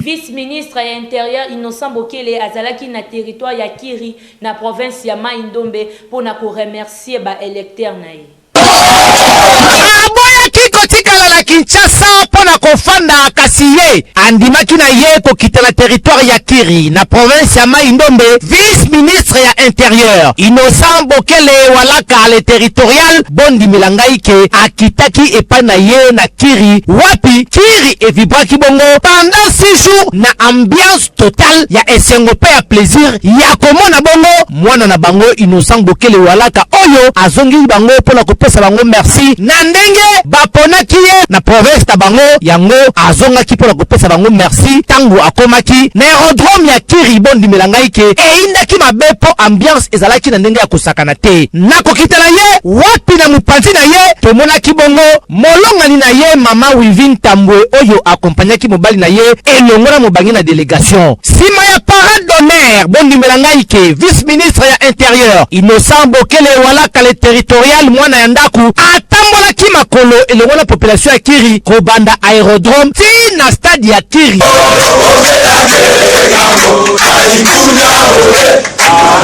Vice-ministre ya Interieur Innocent Bokele azalaki na territoire ya Kiri na province ya Maï-Ndombe mpo na ko remercier ba electeurs na ye. Aboyaki kotikala na Kinshasa mpo na kofanda kasi ye andimaki na ye kokita na territoire ya Kiri na province ya Maï-Ndombe. Vice-ministre ya Interieur Innocent Bokele Walaka le territorial, bondimela ngai ke akitaki epai na ye na Kiri, wapi Kiri evibraki bongo pendant 6 jours na ambiance totale ya esengo mpe ya plaisir ya komona bongo mwana na bango Innocent Bokele Walaka oyo azongeli bango mpo na kopesa bango merci na ndenge baponaki ye na province na bango. Yango azongaki mpo na kopesa bango merci. Ntango akomaki na aerodrome ya Kiri, bondimela ngai ke eyindaki mabe mpo ambiance ezalaki na ndenge ya kosakana te. Na kokita na ye, wapi na mopanzi na ye tomonaki bongo molongani na ye mama Wivine Tambwe oyo akompanyaki mobali na ye elongo na mobange na delegation. Sima ya parade d'honneur, bondimela ngai ke vice-ministre ya Interieur Innocent Bokele Walaka le territorial mwana ya ndaku atambolaki makolo elongo na population ya Kiri kobanda aerodrome ti na stade ya Kiri.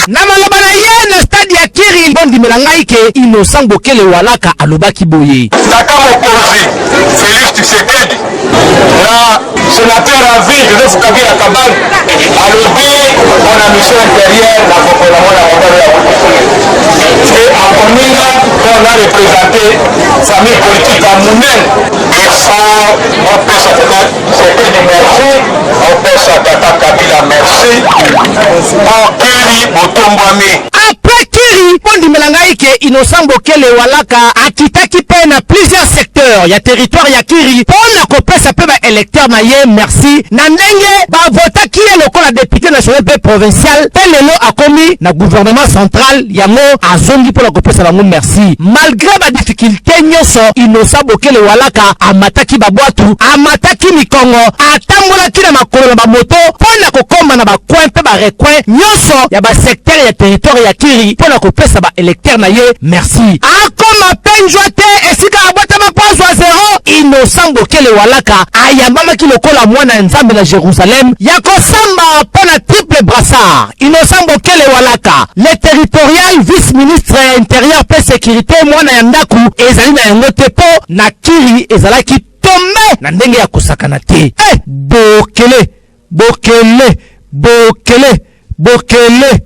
Na maloba na ye na stade ya Kiri, bondimela ngai ke Innocent Bokele Walaka alobaki boye. Tata mokonzi Felix Tshisekedi na sénateur à vie Joseph Kabila Kabange alobi mpona mission intérieure na kopona mwana mobali ya te akoninga mpo na représente famille politique ya monene. Il faut mopesa tata Tshisekedi merci, mopesa tata Kabila merci mpo Kiri botombwami. Après Kiri, bondimela ngai ke Innocent Bokele Walaka akitaki mpe na plusieurs secteurs ya territoire ya Kiri mpo na kopesa mpe ba électeurs na ye merci na ndenge bavotaki ye lokola député national mpe provincial, mpe lelo akomi na gouvernement central. Yango azongi mpo na kopesa bango merci malgré ba difficulté nyonso. Innocent Bokele Walaka amataki babwatu, amataki mikongo, atambolaki na makolo na bamoto mpo na kokóma na bacoin mpe barecoin nyonso ya basecteur ya territoire ya Kiri mpo na kopesa baélecteur na ye merci. Akoma mpe njwa te esika abotama mpo azwa zero. Innocent Bokele Walaka ayambamaki lokola mwana ya Nzambe na Jérusalem ya kosamba mpo na triple brassard. Innocent Bokele Walaka le territorial, vice ministre ya Intérieur mpe Sécurité, mwana ya ndako ezali na yango te mpo na Kiri ezalaki tombe na ndenge ya kosakana te. Bokele, Bokele, Bokele, Bokele.